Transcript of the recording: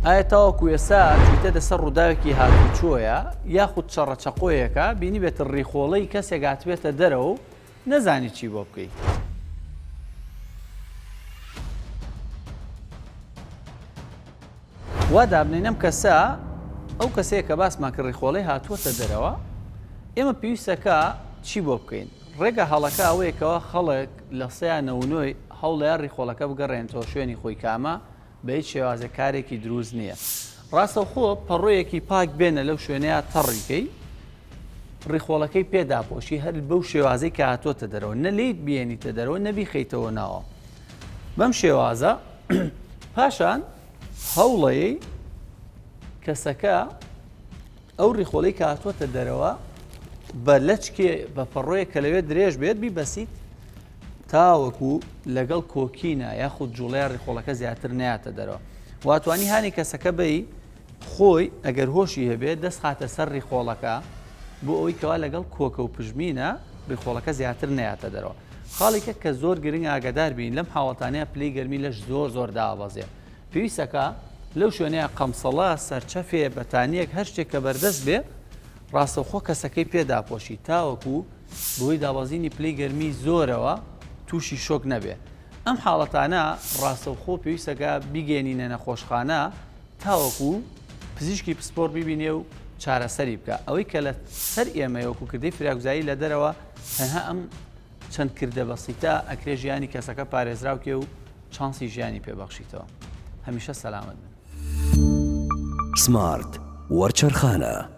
ئایا تاوەکو ئێستا چوویتە دەسەر ڕووداوێکی هاتوچۆیە یاخود چەڕە چەقۆیەکە بینیبێت ڕیخۆڵەی کەسێک هاتبێتە دەرەوە و نەزانی چی بۆ بکەی؟ وا دابنێین ئەم کەسە ئەو کەسەیە کە باسمان کرد ڕیخۆڵەی هاتووەتە دەرەوە ئێمە پێویستەکە چی بۆ بکەین ڕێگە هەڵەکە ئەوەیە کەوا خەڵک لە سەیا نەونۆی هەوڵەیە ڕیخۆڵەکە بگەڕێنێتەوە شوێنی خۆی کامە بە هیچ شێوازێک کارێکی دروست نییە ڕاستەوخۆ پەڕۆیەکی پاک بێنە لەو شوێنەیە تەڕیکەی ڕیخۆڵەکەی پێداپۆشی هەر بەو شێوازەی کە هاتۆتە دەرەوە نە لێیت بێنیتە دەرەوە نەبی خەیتەوە ناوە بەم شێوازە پاشان هەوڵەیەی کەسەکە ئەو ڕیخۆڵەی کە هاتووەتە دەرەوە بە لەچکێ بە پەڕۆیەک کە لەوێ درێژ بێت بیبەسیت تاوەکو لەگەڵ کۆکینە یاخود جوڵەیە ڕیخۆڵەکە زیاتر ناتە دەرەوە واتوانی هانی کەسەکە بی خۆی ئەگەر هۆشی هەبێت دەست خاتە سەر ڕیخۆڵەکە بۆ ئەوەی کەوا لەگەڵ کۆکە و پژمینە ڕیخۆڵەکە زیاتر ناتە دەرەوە خاڵێکە کە زۆر گرنگ ئاگادار بین لەم حاڵەتانەیە پلەی گەرمی لەش زۆر زۆر دابەزێ پێویستەکە لەو شوێنەیە قەمسەڵە، سەرچەفێ، بەتانییەک هەر شتێک کە بەردەست بێ ڕاستەوخۆ کەسەکەی پێ داپۆشی تاوەکو بەهۆی دابەزینی پلەی گەرمی زۆرەوە تووشی شۆک نەبێ. ئەم حاڵەتانە ڕاستەوخۆ پێویستەکە بیگەیەنینە نەخۆشخانە تاوەکو پزیشکی پسپۆڕ بیبینێ و چارەسەری بکا. ئەوەی کە لە سەر ئێمەیە وەکو کردەی فریاگوزاری لە دەرەوە تەنها ئەم چەند کردە بەسیتە ئەکرێ ژیانی کەسەکە پارێزراو کێ و چانسی ژیانی پێ بەخشیتەوە. هەمیشە سەلامەت بن. سمارت وەرچەرخانە.